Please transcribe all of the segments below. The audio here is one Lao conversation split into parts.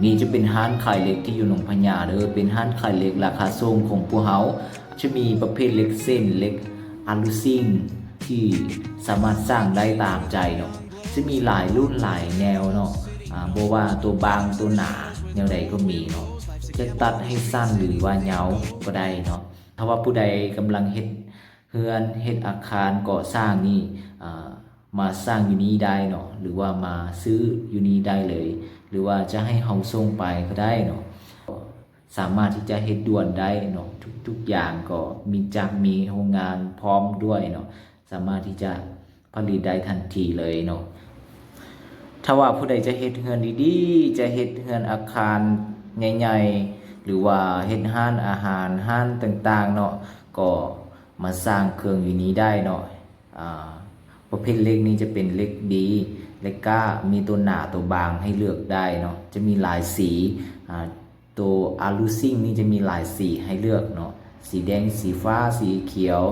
ນີ້ຈະເປັນຮ້ານຂາຍເຫຼັກທີ່ຢູ່ໜອງພະຍາເດີ້ ເປັນຮ້ານຂາຍເຫຼັກລາຄາສົ່ງຂອງພວກເຮົາ ຈະມີປະເພດເຫຼັກເສັ້ນ ເຫຼັກອາລູຊິງ ທີ່ສາມາດສ້າງໄດ້ຕາມໃຈເນາະ ຈະມີຫຼາຍລຸ້ນຫຼາຍແນວເນາະ ອາ ບໍ່ວ່າຕົວບາງຕົວໜາແນວໃດກໍມີເນາະ ຈະຕັດໃຫ້ສັ້ນ ຫຼືວ່າຍາວກໍໄດ້ເນາະ ຖ້າວ່າຜູ້ໃດກຳລັງເຮັດເຮືອນ ເຮັດອາຄານກໍ່ສ້າງນີ້ ອາ ມາສ້າງຢູ່ນີ້ໄດ້ເນາະ ຫຼືວ່າມາຊື້ຢູ່ນີ້ໄດ້ເລີຍ ຫຼືວ່າຈະໃຫ້ເຮົາສົ່ງໄປກໍໄດ້ເນາະ ສາມາດທີ່ຈະເຮັດດ່ວນໄດ້ເນາະ ທຸກໆຢ່າງກໍມີຈັກ ມີໂຮງງານພ້ອມດ້ວຍເນາະ ສາມາດທີ່ຈະຜະລິດໄດ້ທັນທີເລີຍເນາະ ຖ້າວ່າຜູ້ໃດຈະເຮັດເຮືອນດີໆ ຈະເຮັດເຮືອນອາຄານໃຫຍ່ໆ ຫຼືວ່າເຮັດຮ້ານອາຫານ ຮ້ານຕ່າງໆເນາະ ກໍມາສ້າງເຄື່ອງຢູ່ນີ້ໄດ້ເນາະ ອາ ປະເພດເຫຼັກນີ້ຈະເປັນເຫຼັກດີ ເຫຼັກກ້າ ມີຕົວໜາຕົວບາງໃຫ້ເລືອກໄດ້ເນາະ ຈະມີຫຼາຍສີ ອາ ໂຕອາລູຊິງນີ້ຈະມີຫຼາຍສີໃຫ້ເລືອກເນາະ ສີແດງ ສີຟ້າ ສີຂຽວ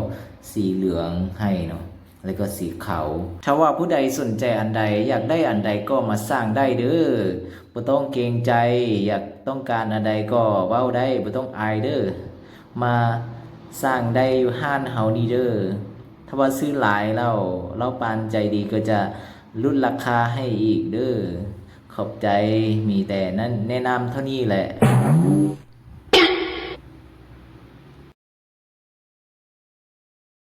ສີເຫຼືອງໃຫ້ເນາະ ແລ້ວກໍສີຂາວ ຖ້າວ່າຜູ້ໃດສົນໃຈອັນໃດ ຢາກໄດ້ອັນໃດກໍມາສ້າງໄດ້ເດີ້ ບໍ່ຕ້ອງເກງໃຈ ຢາກຕ້ອງການອັນໃດກໍເວົ້າໄດ້ ບໍ່ຕ້ອງອາຍເດີ້ ມາສ້າງໄດ້ຢູ່ຮ້ານເຮົານີ້ເດີ້ ຖ້າວ່າຊື້ຫຼາຍແລ້ວ ລາວປານໃຈດີກໍຈະຫຼຸດລາຄາໃຫ້ອີກເດີ້ ຂອບໃຈ ມີແຕ່ນັ້ນ ແນະນຳເທົ່ານີ້ແຫຼະ.